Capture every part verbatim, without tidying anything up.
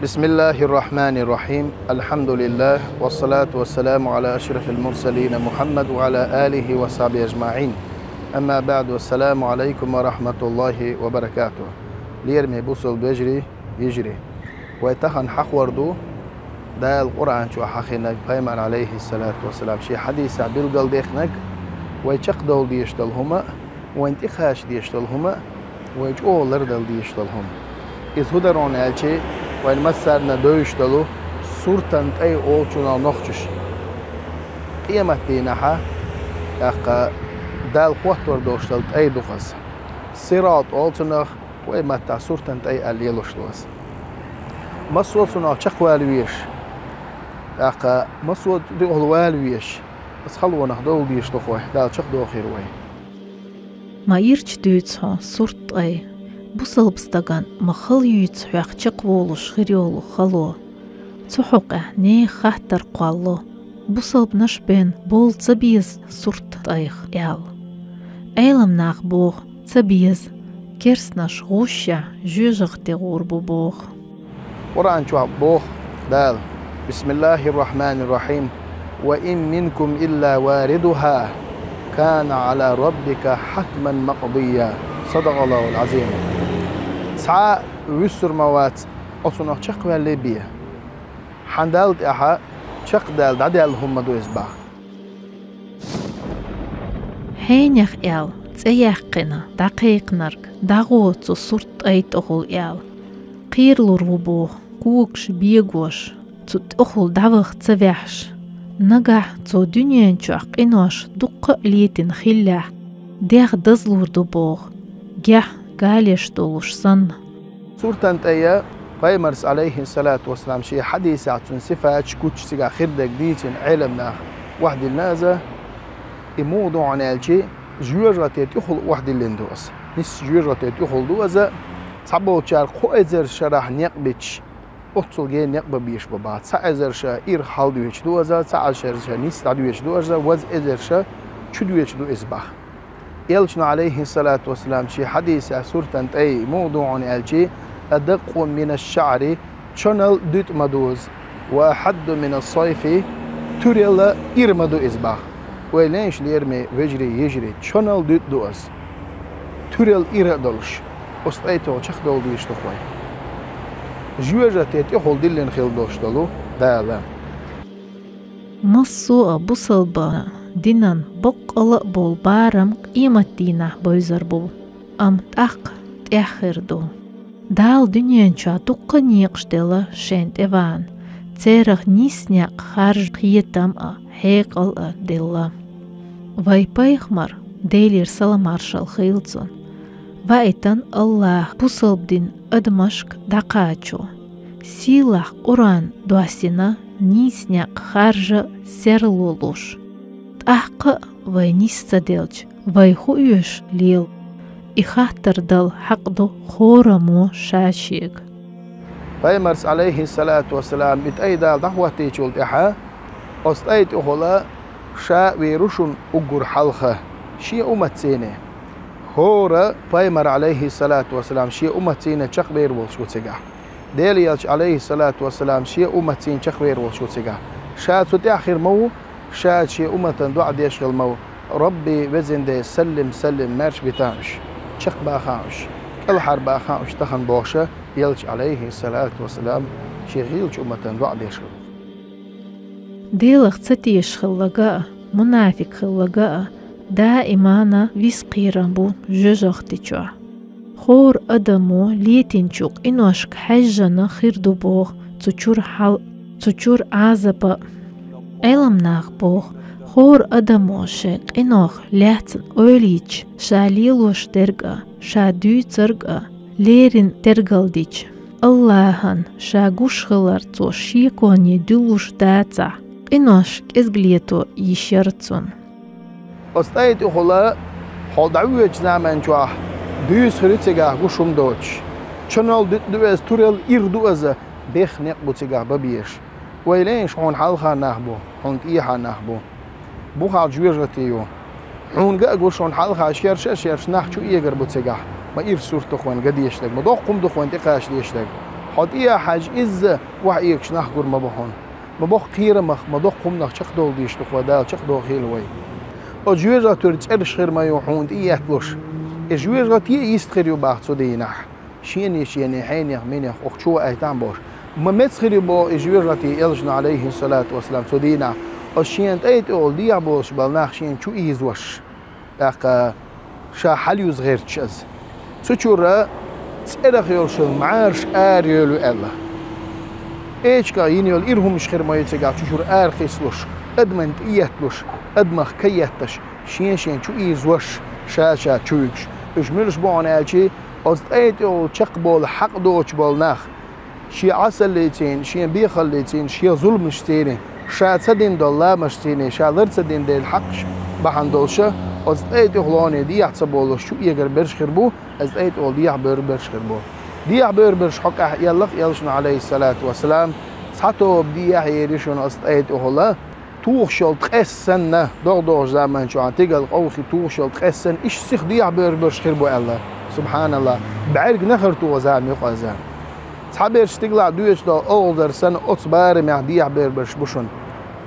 بسم الله الرحمن الرحيم. الحمد لله، والصلاة والسلام على أشرف المرسلين محمد وعلى آله وصحبه أجمعين. أما بعد، والسلام عليكم ورحمة الله وبركاته. Лераме бусалба вежарий, йижарий. Вай тахан хьахор ду Дала Къуръан чу хьахинарг, пайхамар, алейхиссалату вассалам, ший хьадисехь билгалдехнарг, вай чекхдовла дезаш долу хӀума, вайна тӀекхача дезаш долу хӀума, вай чӀогӀа лардала дезаш долу хӀума. Иза хӀун дара хьуна аьлча, вайна массарна девзаш долу суртан тӀай олучунах нохчаша. Къематдийнахьа, тӀаккха Дала хоттур долуш долу тӀай ду хаза. Сират олу цунах, вай маттахь суртан тӀай аьлла лелош ду аса. Массо а цунах чекхвала везаш, тӀаккха массо а тӀехула вала везаш, аса халонах довла дезаш ду хьо, Дала чекхдохийла вай. Ма ирча дуьйцу хьо сурт тӀай, бусалба стагана ма хала юьйцу хьох чекхволуш хир йолу хало. Цу хьокъехь нехан хаттар кхолло, бусалбанаш бен бовла ца беза сурт тӀайх аьлла. Ӏеламнаха боху, ца беза, керстанаш гӀушшехь жоьжахати гӀур бу боху. Къуръан чохь боху Дала: بسم الله الرحمن الرحيم. وإن منكم إلا واردها كان على ربك حتما مقضيا. صدق الله العظيم. Цхьа а вуьсур ма вац оцунах чекхваьллий бен. Хьан Далла тӀаьхьа чекхдаьлла дӀадаьлла хӀума ма ду иза боху. Хьенех аьлла, цӀе яьккхина, дӀакхайкхинарг, дӀагӀо цу сурт тӀай тӀехула аьлла. Кхералур ву боху, когаш бегош, цу тӀехула дӀаваха ца ваьхьаш. Нагахь цо дуьнен чохь къинош дуккха а летина хиллехь, дегӀ дазлур ду боху, гехь галеш долуш санна. Суртан тӀе я, пайхамарс, алейхиссалату вассалам, шен хьадисехь цуьнан сифаташ, куьчаш, цигахь хир дерг дийцина Ӏеламнаха охьадиллина иза, и муха ду хьуна аьлча, жоьжахати тӀехула охьадиллина ду аса. Нийсса жоьжахати тӀехула ду иза, цхьаболчара кхо эзар шарахь некъ бича, оццул гена некъ бан безаш бу боху. Цхьа эзар ша ирх хьалдоьдуш ду иза, цхьа эзар ша нийсса дӀадоьдуш ду иза, ваза эзар ша чудоьдуш ду иза боху. Элчано, алейхиссалату вассалам, шен хьадисехь суртан тӀе муха ду хьуна аьлча, أدق من الشعر, чонал дуьтӀа ма ду иза, وأحد من السيف, туьрел ира ма ду иза боху. Вай лайш, лераме вежарий, йижарий, чонал дуьтӀа ду иза, туьрел ира а долуш, оцу тӀай тӀехула чекхдовла дезаш ду хьо. Жоьжахати тӀехула диллина хила долуш долу Дала. Массо а бусалба динан баккъала а болу барам къематдийнахь бевзар бу, амма тӀаккха тӀех хир ду. Дала дуьнен чохь дуккха а некъаш делла шайна тӀеван, церах нийса некъ харжа кхетам а, хьекъал а делла. Вай пайхамар, Делера салам-маршалла хуьлда цунна, ваийтина Аллаха бусалба дин адамашка дӀакхачо, сийлахь Къуръан доссийна, нийса некъ харжа серло луш. ТӀаккха а вай нис ца делча, вай хӀун оьшу лела? И хаттар дала хьакъ ду хӀораммо ша-шега. Пайхамарс, алейхиссалату вассалам, и тӀай Дала дӀахӀоттийначул тӀаьхьа, оцу тӀай тӀехула ша а вийр ву шуна уггар хьалха, шен умматцийне. ХӀора пайхамар, алейхиссалату вассалам, шен умматцийна чекхбер волуш ву цигахь. Делан элча, алейхиссалату вассалам, шен умматцийна чекхвер волуш ву цигахь. Ша цу тӀехь хир ма ву, ша шен умматан доӀа деш хила ма ву: «Рабби, везан Де, саллим, саллим, маьрша битахь уьш, чекхбахахь уьш, кӀелхьарбахахь уьш тахана», — бохуша, элча, алейхиссалату вассалам, шен гӀийлачу умматан доӀа деш хила. Делах ца тешаш хилларг а, мунафикъ хилларг а даимана виса кхерам бу жоьжахати чохь. ХӀора адамо летинчу къиношка хьаьжжина хир ду боху цу чуьра хьал, цу чуьра Ӏазап а. Ӏеламнаха боху, хӀора адамо шайн къинойх лаьцна ойла йича, ша лелош дерг а, ша дуьйцург а леррина тергалдича, Аллахьан ша гуш хилар цо шеконе дуьллуш дацахь, къинош кӀезига лето йиш яра цунна. Оцу тӀай тӀехула хьо дӀавоьдучу заман чохь буьйса хир ю цигахь гуш хӀума доцуш. Чонал дуьтӀа ду иза, турал ира ду иза, беха некъ бу цигахь бан безаш. Вай лайш хьуна хьалха нах бу, хьуна тӀехьа нах бу. Бухахь жоьжахати ю. Хьуна ган а гуш, хьуна хьалха шерша а шерша нах чу эгар бу цигахь. Ма ира сурт ду хьуна ган дезаш дерг, ма доккха хӀума ду хьуна тӀекхача дезаш дерг. Хьо тӀехьа хьажа, изза охьаэгаш нах гур ма ба хьона. Ма боккха кхерамах, ма доккха хӀуманах чакхдовла дезаш ду хьо, Дала чакхдохийла вай. Оцу жоьжахатера цӀераш хир ма ю хьуна тӀеэтталуш. И жоьжахати а йист хир ю боху цу дийнахь. Шена, шена хьенех, минех, оха чу ваийтахьа бохуш. Ма меца хир ю боху и жоьжахати, элчано, Ӏалайхи ссалату вассалам, цу дийнахь. Оцу шена тӀе а тӀехула дехьа болуш болу нах шена чу ийзош. ТӀаккха ша хьалаюза гӀерташ иза. Цу чуьра цӀерах йолуш йолу мӀараш ара йолу аьлла. Эчигах йина йолу ира хӀуманаш хир ма ю цигахь, цу чуьра ара кхиссалуш, адамна тӀеэтталуш, адамах ка етташ, шен-шен чу ийзош, ша-ша чу вуьгуш. Уьш муьлш бу хьуна аьлча, оцу тӀе а тӀехула чекхбовла хьакъ доцуш болу нах, шен Ӏесаллица, шен бехаллица, шен зуламашца, ша ца дина долу ламастца, ша лар ца дина дела хьакъаш бахьана долуш, оцу тӀе а тӀехула дехьа ца болуш чу эгар берш хир бу, оцу тӀе а тӀехула дехьа бевр берш хир бу. Дехьа бевр берш хьокъехь аьлла элчано, Ӏалайхи ссалату вассалам, цхьа тоба дехьа ер ю шуна оцу тӀе а тӀехула, тухуш йолу ткъесна, догӀа-догӀучу заманчохь тигала къовсий тухуш йолу ткъесна, иштта сиха дехьа бевр берш хир бу аьлла. СубхьаналлахӀ, бӀаьрг нахара тоха зама ю-кх иза. Цхьаберш стигалахь доьдуш долу олхазар санна оцу барамехь дехьа бевр берш бу шуна.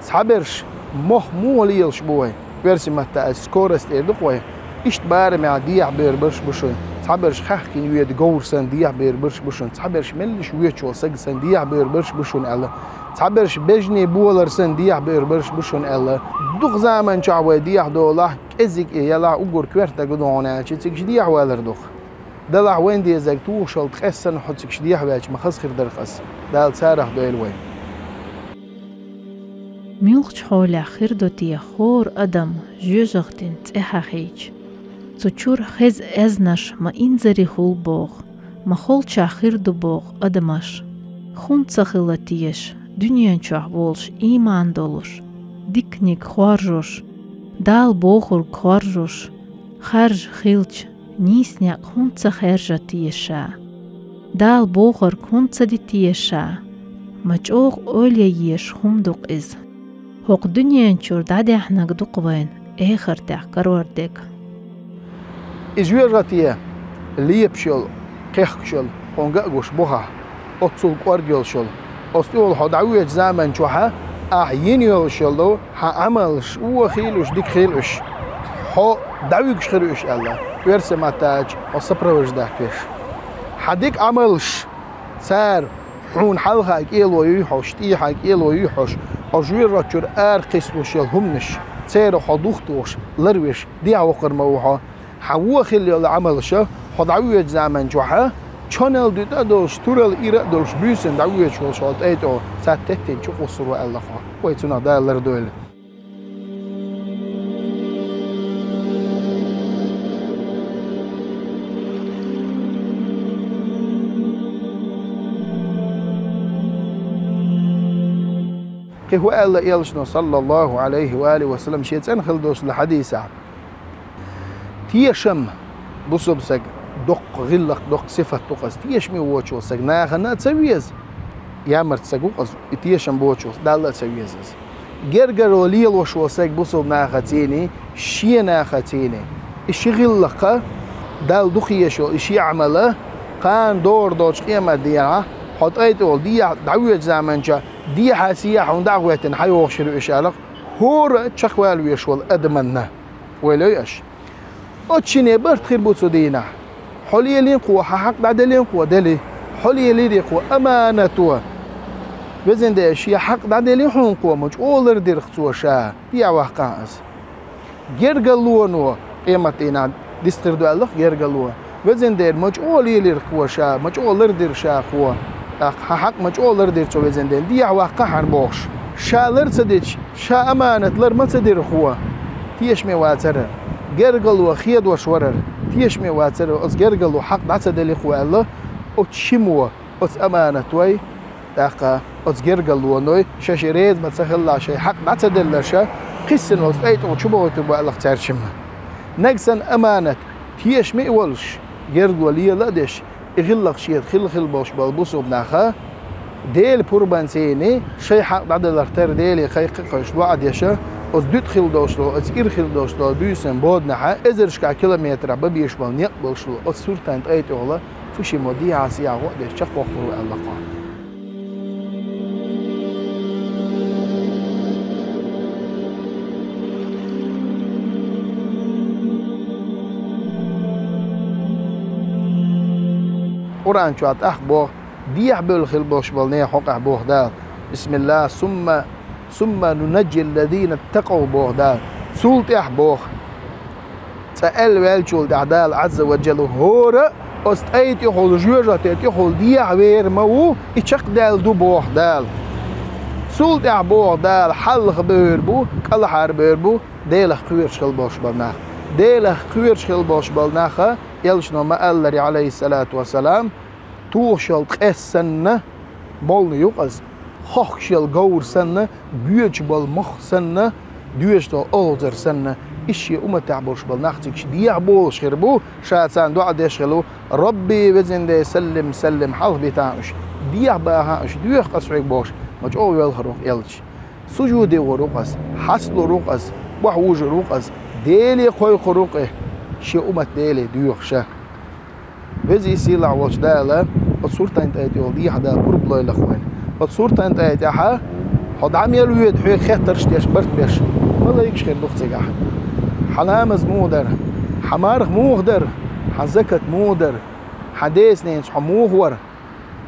Цхьаберш мох муха лелаш бу вай, оьрсийн маттахь аьлча скорость эр ду-кх вай, иштта барамехь дехьа бевр берш бу шуна. Цхьаберш хаьхкина йоьду говр санна дехьа бевр берш бу шуна. Цхьаберш меллаша воьдуш волу саг санна дехьа бевр берш бу шуна аьлла. Цхьаберш бежанийн болар санна дехьа бевр берш бу шуна аьлла. Дукха заманчохь вай дехьа долахь, кӀеззиг а ялахь, уггар коьрта дага ду хьуна аьлча, цига дехьа валар ду-кх. Делахь вайна дезарг тухуш йолу ткъесна хьо цига дехьа ваьлча ма хаза хир дара-кх ас. Дала царах дойла вай. Муьлхачу хьолехь хир ду те хӀора адам жоьжахатин цӀе хьахийча? Цу чуьра хеза аьзнаш ма инзаре хуьлу боху, ма холчохь хир ду боху адамаш. ХӀунда ца хила теша дуьнен чохь волуш, ийман долуш, диканиг хоржуш, Дала бохург хоржуш, харжа хилча, нийса некъ хӀунда ца хаьржа теша? Дала бохург хӀунда ца де теша? Ма чӀогӀа ойла ян езаш хӀума ду-кх иза. ХӀокху дуьнен чуьра дӀадаьхьнарг ду-кх вайна эхартехь карор дерг. И жоьжахати лепаш йолу, кхехкаш йолу, хьуна ган а гуш бу хьан, оццул кӀорга йолуш йолу. Оцу тӀехула хьо дӀавоьдучу заманчохь ахь йина йолуш йолу хьан Ӏамалш, вон хилла уьш, дика хилла уьш, хьо дӀавуьгуш хир ю уьш аьлла, оьрсийн маттахь аьлча, хьо сопровождать веш. Хьан дика Ӏамалш, цара хьуна хьалха кӀело юй хьожуш, тӀехьа кӀело юй хьожуш, оцу жоьжахати чуьра ара кхиссалуш йолу хӀуманаш, церан хьо дух тухуш, ларвеш, дехьа воккхур ма ву хьо. Хьан вон хилла йолу Ӏамалша, хьо дӀавоьдучу заманчохь, чонал дуьтӀа а долуш, турал ира а долуш, буьйсанна дӀавоьдуш волуш хьо тӀе а тӀехула, цхьа теттина чу кхуссур ву аьлла хьо. Вай цунах Дала лардойла. Кхин хӀун аьлла элчано, саллаллахӀу Ӏалайхи ва алихи ва саллам, шен цӀена хила долчу хьадисехь? Тешам, бусалба саг, доккха гӀиллакх, доккха сифат ду-кх иза. Тешаме воцуш волу саг нахана а ца веза, ямарта саг ву-кх иза, и тешам боцуш волу, Далла а ца веза иза. Гергарло лелош волу саг бусалба нахаца, шен нахаца, и ши гӀиллакх, Далла дукха езаш йолу и ши Ӏамал, кхана догӀур долчу къематдийнахь, хьо тӀе а тӀехула дехьа дӀавоьдучу заманчохь, дехьа-сехьа хьуна дӀа а гӀоьттина, хьан йогӀуш хир ю уьш аьлла-кх, хӀора чекхвала везаш волу адамна. Вай лой аша? Оцу шине барт хир бу цу дийнахь. Хьо лелийна кхо, хьан хьакъ дӀаделлина кхо, делли. Хьо лелийра кхо аманато. Везан Дела, шен хьакъ дӀаделли хьуна кхо, ма чӀогӀа лардира-кх цо ша, дехьа ваккхахьа иза. Гергарлоно къематдийнахь дистхир ду аьлла-кх гергарло. Везан Дела, ма чӀогӀа лелира кхо ша, ма чӀогӀа лардира ша кхо. ТӀаккха хьан хьакъ ма чӀогӀа лардира цо, везан Дела, дехьа ваккхахьа хьан бохуш. Ша лар ца дича, ша аманат лар ма ца дира кхо. Тешаме вацара. Гергарло хедош варара. Тешаме вацара, оцу гергарло хьакъ дӀа ца делли кхо аьлла, оцу шимо, оцу аманатой, тӀаккха оцу гергарлоной, шаьш реза ма ца хилла, шайн хьакъ дӀа ца делларша, кхиссина оцу тӀе а тӀехула чу бохуьйтур бу аьлла-кх цаьршимма. Нагахь санна аманат тешаме а волуш, гергарло лела а деш, и гӀиллакх шеца хилла-хилла болуш болу бусалба наха, Делан пурбанца шайн хьакъ дӀадаларх тера Деле кхайкха а кхайкхаш, доӀа а деш, оцу дуьтӀа хилла долуш долу, оцу ира хилла долуш долу буьйсанна боданахьа, эзаршкахь километрах бан безаш болу некъ болуш долу оцу суртан тӀе а тӀехула, Цу шиммо дехьа-сехьа гӀо а деш чакхвохур ву аьлла кхо. Къуръан чохь тӀаккха боху, дехьа бевлла хила болуш болу нехан хьокъехь боху Дала: «Бисмилла, сумма, сумма нунаджи ллазина ттакъав», боху Дала. Цул тӀаьхьа боху. Цкъа аьлла ваьллачул тӀаьхьа Дала Ӏазза ва Джалла: «ХӀора а оцу тӀай тӀехула, жоьжахати тӀехула дехьа вер ма ву, и чекхдаьлла ду», боху Дала. Цул тӀаьхьа боху Дала: «Хьалха бевр бу, кӀелхьара бевр бу, Делах кхоьруш хила болуш болу нах». Делах кхоьруш хила болуш болу наха, элчано ма-аллара, Ӏалайхиссалату вассалам, тухуш йолу ткъес санна, молла ю-кх иза, хохкуш йолу говр санна, боьдуш болу мох санна, доьжуш долу олхазар санна, иза шен умматехь болуш болу нах цига дехьа болуш хир бу, ша царна доӀа деш хила ву: «Рабби, везан Дела, саллим, саллим, хьалха битахьа уьш, дехьа бахахьа уьш, доьху-кх аса хьоьга», бохуш, ма чӀогӀа велхар ву-кх элча. Сужуде вахар ву-кх иза, хьасталур ву-кх иза, бохь вужур ву-кх иза, Деле кхойкхур ву-кх и, шен уммат Деле доьхуш. Веза-сийлахь волчу Дала оцу суртан тӀай тӀехула дехьа Дала пурба лойла-кх вайна. Оцу суртан тӀай тӀехь хьо дӀа мел воьду хьоьга хеттарш деш, барт беш, малайкаш хир ду-кх цигахь. Хьан ламаз муха дара? Хьан марха муха дара? Хьан закат муха дара? Хьан деца-ненаца хьо муха вара?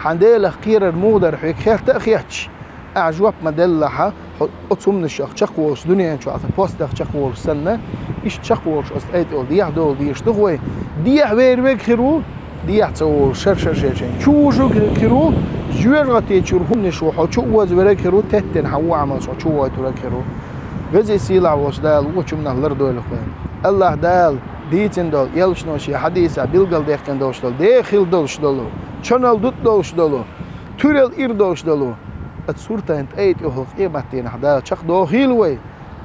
Хьан Делах кхерар муха дара хьоьга хетта а хетташ, ахьа жоп ма-деллахьа, хьо оцу хӀуманашах чекхволуш, дуьнен чохь сан постах чекхволуш санна, иштта чекхволуш оцу тӀай тӀехула дехьа долу дезаш ду-кх вай. Дехьа вер верг хир ву, дехьа ца волуш, шар-шар шен-шен чу вужург хир ву, жоьжахати чуьра хӀуманаш ву хьо чу а воза верг хир ву, теттина хьан вон Ӏамалш хьо чу войтург хир ву. Веза-сийлахь волчу Дала вочу хӀуманах лардойла-кх вай. АллахӀ Дала дийцина долу, элчано шен хьадисехь билгалдаьккхина долуш долу, дехийла долуш долу, чоналла дутӀа долуш долу, туьралла ира долуш долу оцу суртан тӀай тӀехула къематдийнахь Дала чекхдохийла вай.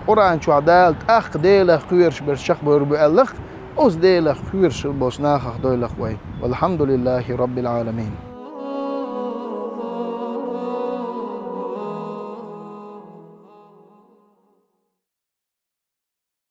Къуръан чохь Дала тӀаккха Делах кхоьруш берш чекхбевр бу аьлла-кх, оцу Делах кхоьруш болчу нахах дойла-кх вай. Валхьамдулиллахи Раббил Ӏаламин.